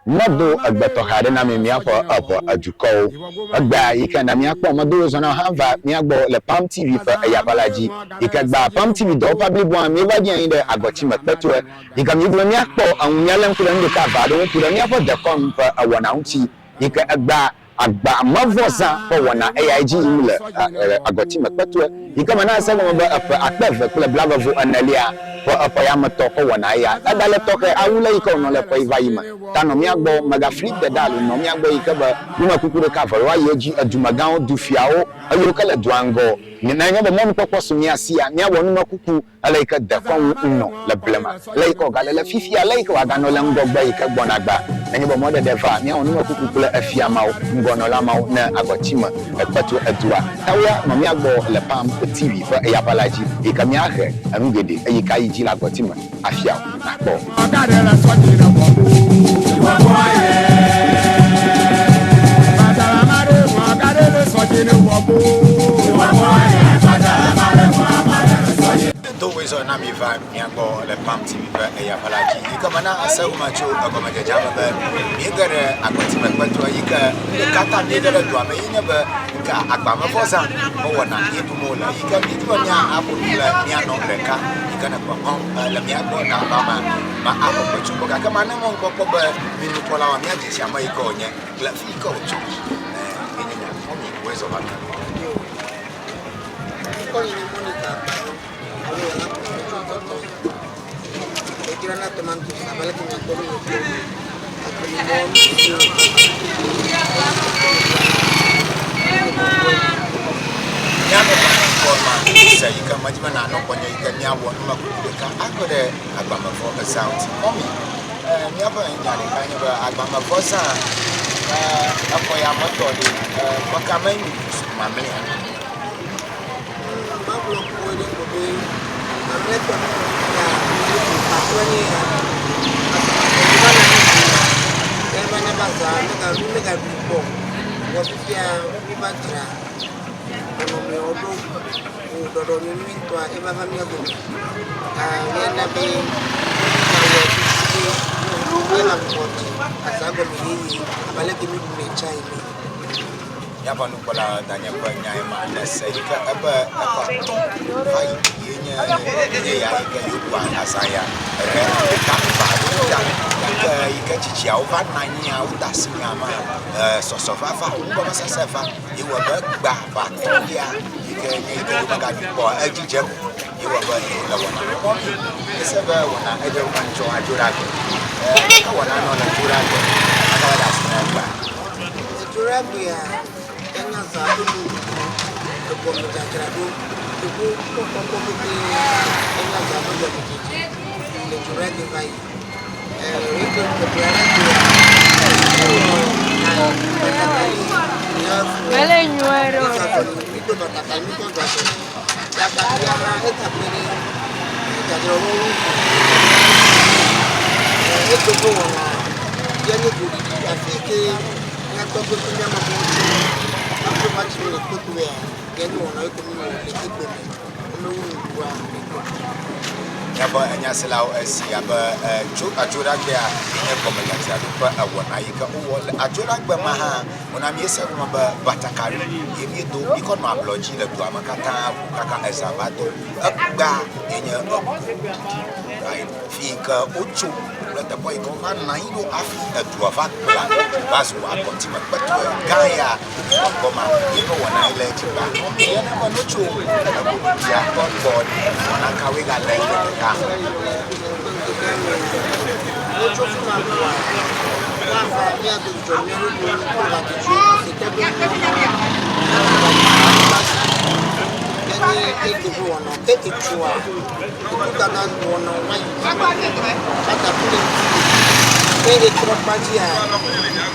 Medo egbe tɔxɛ aɖe na mi míaƒe eʋe edukɔwo. Egbea yi ke na míakpɔ medo zɔna hã va mía gbɔ le Pam TV ƒe eyaʋala dzi. Yi ke gbea Pam TV dɔwɔƒea bliboa míeva dzi anyi ɖe agɔtime kpetɔe. Yi ke míegblɔ míakpɔ eŋu míalé ŋku ɖe nu ɖeka eve aɖewo ŋu ku ɖe míaƒe dekɔnu ƒe ewɔna ŋuti. Yi ke egbea agba mevɔ zã ƒe wɔna eyae dzi yim le agɔtime kpetɔe. Yi ke mena ese gɔme be eƒe akpe eve kple blaeve vo enelia ƒe eƒe yametɔ ƒe wɔna eya. Egale tɔxɛ awu le yi ke wònɔ le ƒe yi va yi me. Ta nɔ mía gbɔ, mègafli te ɖa alo nɔ mía gbɔ yi ke be numekuku ɖeka eve woayi edzi, edumegãwo, dufiawo, eyiwo ke le dua ŋgɔ. Nenye be mɔnukpɔkpɔ su mía sia, míawɔ numekuku ele yi ke dekɔnu nɔ le blema, le yi ke wògale le fifia, le yi ke wòaganɔ le ŋgɔgbe yi ke gbɔna gbea. Nenye be mɔɖeɖe va, míawɔ numekuku kple efia mawo, ŋgɔnɔla mawo ne agɔtime ekpe tso edua. Tawuya nɔ mía gbɔ le Palm TV ƒe eyaʋala dzi yi ke míahe enu geɖe eyi ke ayi dzi le agɔtime afia wò nàkpɔ. Do wòezɔ na mi va mía gbɔ le Palm TV ƒe eyaʋala dzi yi ke mena ese gɔme tso egɔmedzedzea me be míege ɖe agɔtime kpetɔa yi ke nu katã míege ɖe dua me ye nye be nke agbamevɔzã mewɔna ye ɖum wole yi ke míedi be mía aƒo nu kple mía nɔ ɖeka yi ke ne kpɔkpɔm le mía gbɔ na va ma ma axɔ gbe tso gbɔ gake ma ne mɔnukpɔkpɔ be mi nukpɔlawo míadze si ame yi ke wònye kple fi yi ke wòtso. Ɛɛ, ye nye nya. Mɔmi, wòezɔ va mía gbɔ. Ŋkɔnye nye Monica Akpado alo Ela tso Tɔtɔ. Medzrana tomatosi abe aleke miakpɔ ɖo le fi ene. Agblemɔ nuɖuɖu Míanɔ kpɔ ma se yi ke medi be nànɔ gbɔnye yi ke míawɔ numekuku ɖeka akpe ɖe agbamevɔ ezã ŋuti. Mɔmi, eh, míaƒe nya ɖeka nye be agbamevɔ zã eh, exɔ ya metɔ ɖi eh, ƒe ka mee mi mamlɛa? Magblɔ kpɔe ɖe ko be mamlɛtɔ ne ya atrɔ nye ya va na mi ya va na ba za mega megaɖu kpɔ vɔ fifia mi va dzra nɔnɔmewo ɖo o ɖɔɖɔ nyuitɔa eva va mía dome. Míana be míawɔ tututu be míava gbugbɔ dzi azã gɔme yeye abe aleke míeɖunɛ tsã ene. Míaƒe nukpɔla danye ƒe nyae ma nese yi ke ebe eƒe atɔ̃ va yi ye nye nye ya yi ke yewoɖua azã ya eɖe ɖeka eve alo ta gake yi ke tsitsiawo va nɔ anyia wode asi nya ma sɔsɔ va va nugɔmesese va ye wɔ be gba ƒe atɔ̃lia yi ke nye yi ke yewomegaɖui kpɔ edzi dzem ye wɔ be yewole wɔna me kpɔm. Ese be wɔna edze be ŋtsɔ adzo ɖe agbe. Ke wɔna nɔ le dzo ɖe agbe aka va de asi na egbea. Edzoɖagbea enya zã ƒe nuɖuɖu, egɔmedzadzraɖo, teƒewo kpɔkpɔ pɛtɛ enya zã ƒe gɔmedzedze le dzoɖagbe va yi. Eke ƒe ɖagbea ewɔ batakali ya mído batakali míkɔ do azɔli. Batakali hã egakpe ɖe dzadzraɖo ŋu. Edo ƒe wɔna ye nye goɖiɖi afi yi ke mía tɔgbuiwo kple mía mamawo tso hafi wova tsi le kpekpea ye nye wɔna yi ke míewɔ le egbe me. Womewu nuɖuɖua egbe. Míaƒe enyaselawo esi abe tso adzoɖagbea ye nye gɔmedzadzraɖo ƒe ewɔna yi ke wowɔ le adzoɖagbe ma hã wona míese gɔme be batakari ye míedo míkɔ nɔ ablɔ dzi le dua me katã ʋu kaka ezã va do. Egbea ye nye egoɖiɖi fi yi ke wotso kple teƒe yi ke wova nɔ anyi ɖo hafi edua va kpla va zu agɔtime kpetɔe gã ya gbɔ ma yeƒe wɔna ye le edzi gba. Ye ne be notso egoɖiɖia ƒe gbɔ wɔna kawoe gale ŋkeke Wotso fi ma kpoa, woava míado dzidzɔ mía ɖokuiwo ŋu kple hadzidzi si tɔgbe Enye eke ƒe wɔna ke etsoa ŋkudada wɔna va yi dzi va da ƒu ɖe ŋuti. Ke etrɔ kpa dzia,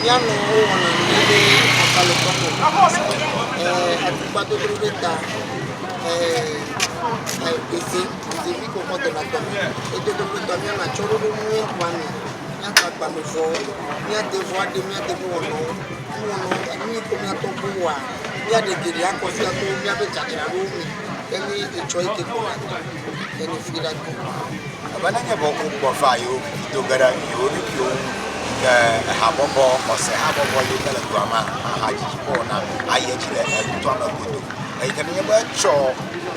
míanɔ wowɔna nu ɖe agbalẽ tɔ me. Afɔkpadodo ɖe ta ɛɛ eze zevi ke wokɔ dena tɔme. Edodo ɖe ta míanɔ atsyɔ̃ɖoɖo nyuie xɔa me. Míata agbalẽvɔwo, míade vɔ aɖe míade ƒe wɔnawo. Nuwɔnawo enu yi ke mía tɔgbuiwo wɔa, míaɖe geɖe akɔ fia to míaƒe dzadzraɖowo me. Enye etsɔ yi ke gbɔna enye fi ɖa to. Abe nenye be wogbɔ va yewo do ge ɖe yewo ɖokuiwo ŋu ke habɔbɔ, xɔse habɔbɔ yiwo ke le dua mea hã hadzidzi ƒe wɔna ayi edzi le nutoa me godoo. Eyi ke nenye be etsɔ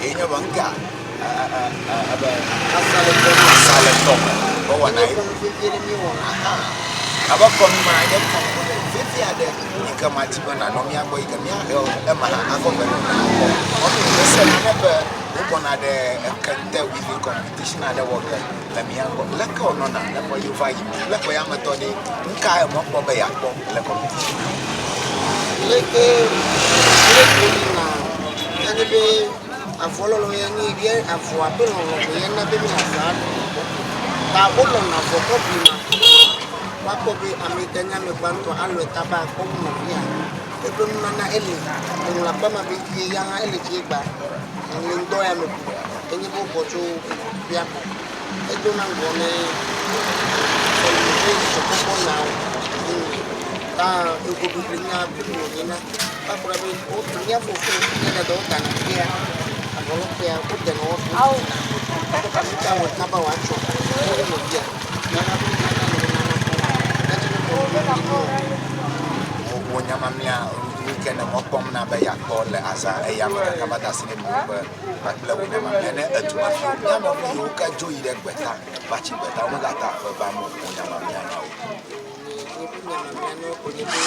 ye nye be ŋkea ebe Asa le tɔme. Asa le tɔme ƒe wɔna ye. Kɔnu vevie ɖe míewɔna. Aha. Abe kɔnu ma nye kɔnu vevi aɖe yi ke madi be nànɔ mía gbɔ yi ke míahe ema hã akɔ ve ne nàkpɔ. Kɔnu mese nane be wogbɔna ɖe kente weaving competition aɖe wɔ ge le mía gbɔ. Leke wònɔna le ƒe yiwo va yi me? Le ƒe ya me tɔ ɖe, nu kae mɔkpɔ be yeakpɔ le competition me? Leke leke woyina enye be avɔlɔlɔ ya nye ye avɔa ƒe lɔlɔme ya na be míazã aɖu ta wolɔna avɔ kɔ blina woakpɔ be ame yi ke nye ame gbãtɔ alɔe kaba akpɔ wu nɔvia. Eƒe nunana ele eŋlɔ akpa ma be vie ya hã ele vie gba le ŋdɔ ya me ko enye be wobɔ tso ƒea gbɔ. Edona ŋgɔ ne sɔleme ƒe dzidzɔkpɔkpɔ nyawo. Ta egoʋiʋli nya blibo wònyena. Kpakple be wotu mía fofo mía dadawo dana kpea avɔlɔ̃kpea wodena wo wodina. Ekaka mi ta wɔ kaba wòatsɔ ne wo nɔvia. Nana be nana nɔ nana kpɔ. Edzi be kɔnu blibo wònye. Wò nya mamlɛa nu ke ne mɔ kpɔm na be yeakpɔ le azã eya me kaka va de asi ne nuwuƒe kpakple wò nya mamlɛa ne edumeviwo, mía nɔvi yiwo ke dzo yi ɖe gbeta va tsi gbeta womegate aƒe vam o, wò nya mamlɛa na wo. Nye ƒe nya mamlɛa na wo nye be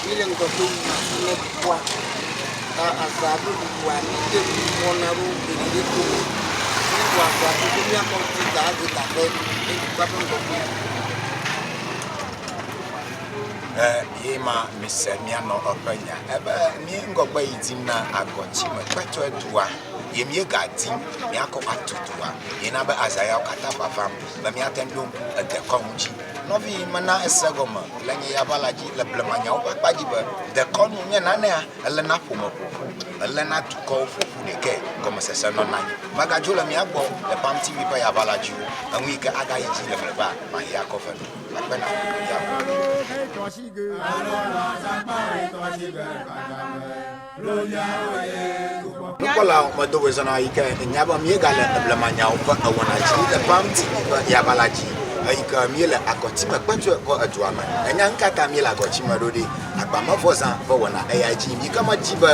míle ŋgɔgbe yim ne dukɔa ta azã ƒe ɖuɖua míte ŋu wɔna ɖo geɖe ɖe tome. Míewɔ azã xoxo míakɔ ŋuti ga ado da ƒe ne dukɔa ƒe ŋgɔgbe yiyi. Ye ma mise míanɔ eƒe nya ebe mí ŋgɔgbe yi dim na agɔtsi me kpetɔe dua ye míega dim míakɔ atu dua ye na be azã yawo katã vavam be míate ŋu ɖo ŋku edekɔnu dzi. Nɔvi mena ese gɔme le nye yaʋala dzi le blemanyawo ƒe akpa dzi be dekɔnu nye nanea elena ƒome ƒoƒu, elena dukɔwo ƒoƒu ɖekɛ gɔmesese nɔna anyi. Megadzo le mía gbɔ le Pam TV ƒe yaʋala dzi o. Enu yi ke agayi dzi le mlɔeba mahe akɔ ve nu. Akpe na Nukpɔlawo medo wòezɔna yi ke nya be míegale blemanyawo ƒe ewɔna dzi le Pam TV ƒe yaʋala dzi eyi ke míele agɔtime kpetɔe ƒe edua me. Enya nu ka ta míele agɔtime ɖo ɖi? Agbamevɔzã ƒe wɔna eyae dzi yi ke medi be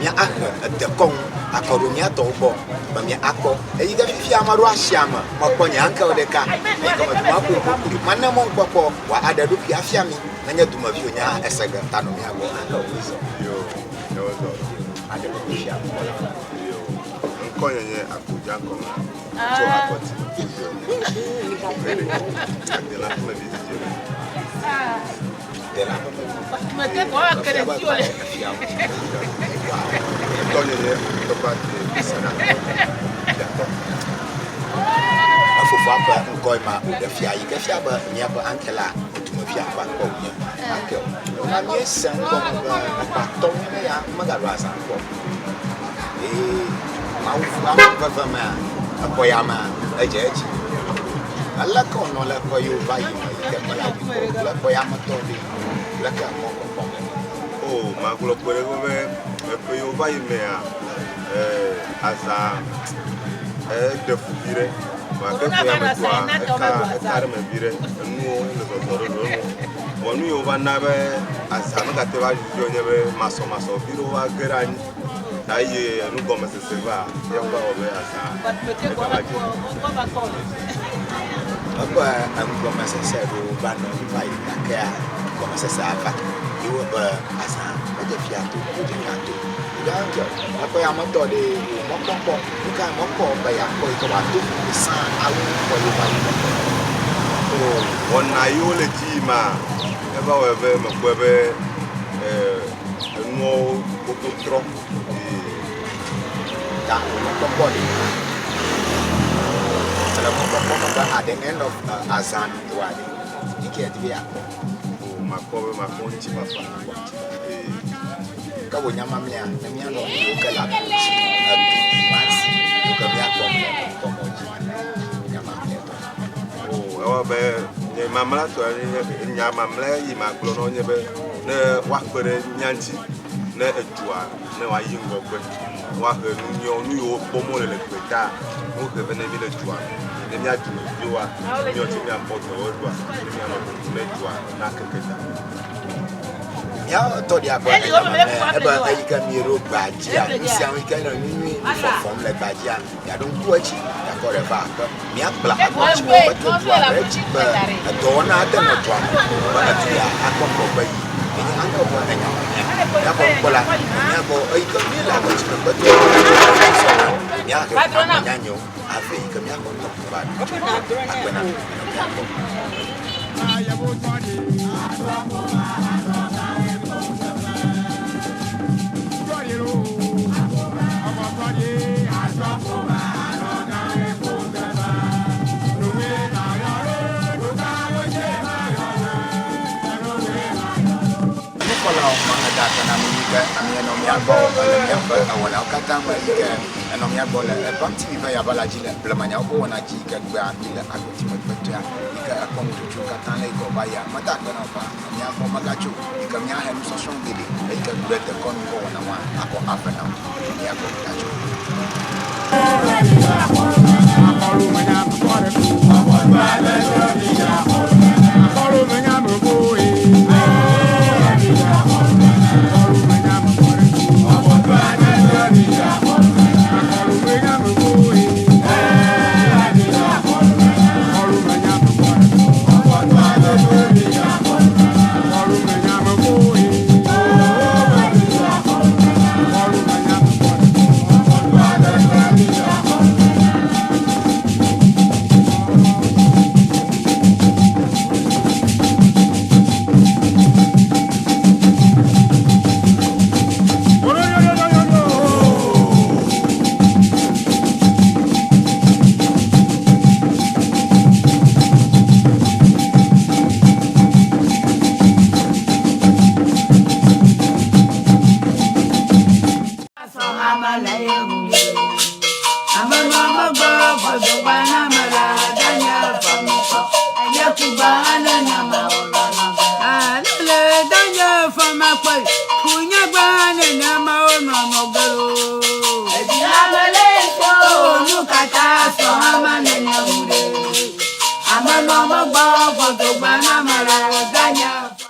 míahe dekɔnu akɔ ɖo mía tɔwo gbɔ be míakpɔ. Eyi ke fifia meɖo asia me, mekpɔ nye aŋkewo ɖeka. Eyi ke medu maƒo ƒu kpli. Mane mɔnukpɔkpɔ wòaɖe eɖokui afia mí nenye dumevi wònye hã ese ge ta nɔ mía gbɔ. Aŋkewo wozɔ. Yo, ne wozɔ. Aɖe ɖokui fia mí. Yo, ŋkɔnye nye Akodza Kɔmla tso Akɔti. Yo, Ede, Adela ƒe vi dzidzi me. Adela ƒe vi. Efia be gbalẽ efia wo. Ŋkɔnye nye Tɔgba Sena Fiatɔ. Efofoa ƒe ŋkɔe ma wòɖe fia yi ke fia be míaƒe ankela dumevi akpa kpɔ wònye ankel. Na míese ŋgɔme be eƒe atɔ nye ya megaɖo azã kpɔ. Eye Mawu ƒe amenuveve mea, eƒe ya mea, edze edzi. Aleke wònɔ le ƒe yiwo va yi me yi ke mele aɖi kpɔ o le ƒe ya me tɔ ɖe, leke mɔkpɔkpɔ me? O, magblɔ kpe ɖe eŋu be eƒe yiwo va yi mea, azã eɖe fu viɖe. Vɔa ke ƒe ya me tɔa, eka eka ɖe me viɖe. Enuwo le zɔzɔ ɖe ɖoɖo nu. Vɔ nu yiwo va na be azã megate va dzudzɔ nye be masɔmasɔ viɖewo va ge ɖe anyi. Ta eye enugɔmesese va ye va wɔ be azã egava dze. Eƒe enugɔmesese ɖewo va nɔ anyi va yi gakea gɔmesese ava ye wɔ be azã medze fia to wodze fia to. Gake eƒe ya metɔ ɖe wò mɔkpɔkpɔ nu ka mɔkpɔ be yeakpɔ yi ke wòado vovo sã awu ƒe yiwo va yi me. O wɔna yiwo le dzi yi ma eva wɔe be mekpɔe be enuawo gbogbo trɔ. Ta wò mɔkpɔkpɔ ɖe ele mɔkpɔkpɔ me be at the end of azã ɖuɖua ɖe yi ke yedi be yeakpɔ. O makpɔ be makpɔ ŋutifafa. Ee. Ke wò nya mamlɛa, ne mía nɔviwo ke le agotsi, edu, masi, yiwo ke míakpɔ le ŋkɔmɔ dzi, nya mamlɛtɔ. O, ewɔ be nye mamlɛtɔ nya mamlɛ yi magblɔ na wo nye be ne woakpe ɖe mía ŋuti ne edua ne woayi ŋgɔgbe, ne woahe nu nyuiwo, nu yiwo kpɔm wole le gbeta, ne wohe vɛ ne mí le dua me, ne mía dumeviwoa, ne míawo tse míakpɔ dɔwɔɖua, ne míanɔ ɖuɖum ne dua nakeke ta. Mía tɔɖia ƒe enya mamlɛ ebe eyi ke míeɖo gbea dzia, nu sia nu yi ke le nyuinyui nu fɔfɔm le gbea dzia, miaɖo ŋku edzi, miakɔ ɖe va aƒe, miakpla agɔtsiwo ƒe dua ɖe edzi be edɔwɔna ate nɔ dua me be edu ya akpɔ ŋgɔgbe yi. Enye aŋkɔ ƒe enya mamlɛa. Míaƒe ŋkɔ la, míagbɔ eyi ke míele agɔtsi me kpe dua ɖe edzi sɔna, míahe ame nyanyɛwo ave yi ke míaxɔ ŋdɔkɔ va ɖu tso akpe na mi le míagbɔ. Nukpɔlawo ma eda akpe na mi yi ke amea nɔ mía gbɔ le míaƒe ewɔnawo katã me yi ke enɔ mía gbɔ le Pam TV ƒe yabala dzi le blemanyawo ƒe wɔna dzi yi ke gbea mi le agoti me kpetɔea yi ke ekpɔ nutsotsowo katã le yi ke wòva yia meda akpe na wò paa mía gbɔ megatso yi ke míahe nusɔsrɔ̃ geɖe eyi ke ku ɖe dekɔnu ƒe wɔna ŋua akɔ ave na wò mía gbɔ megatso.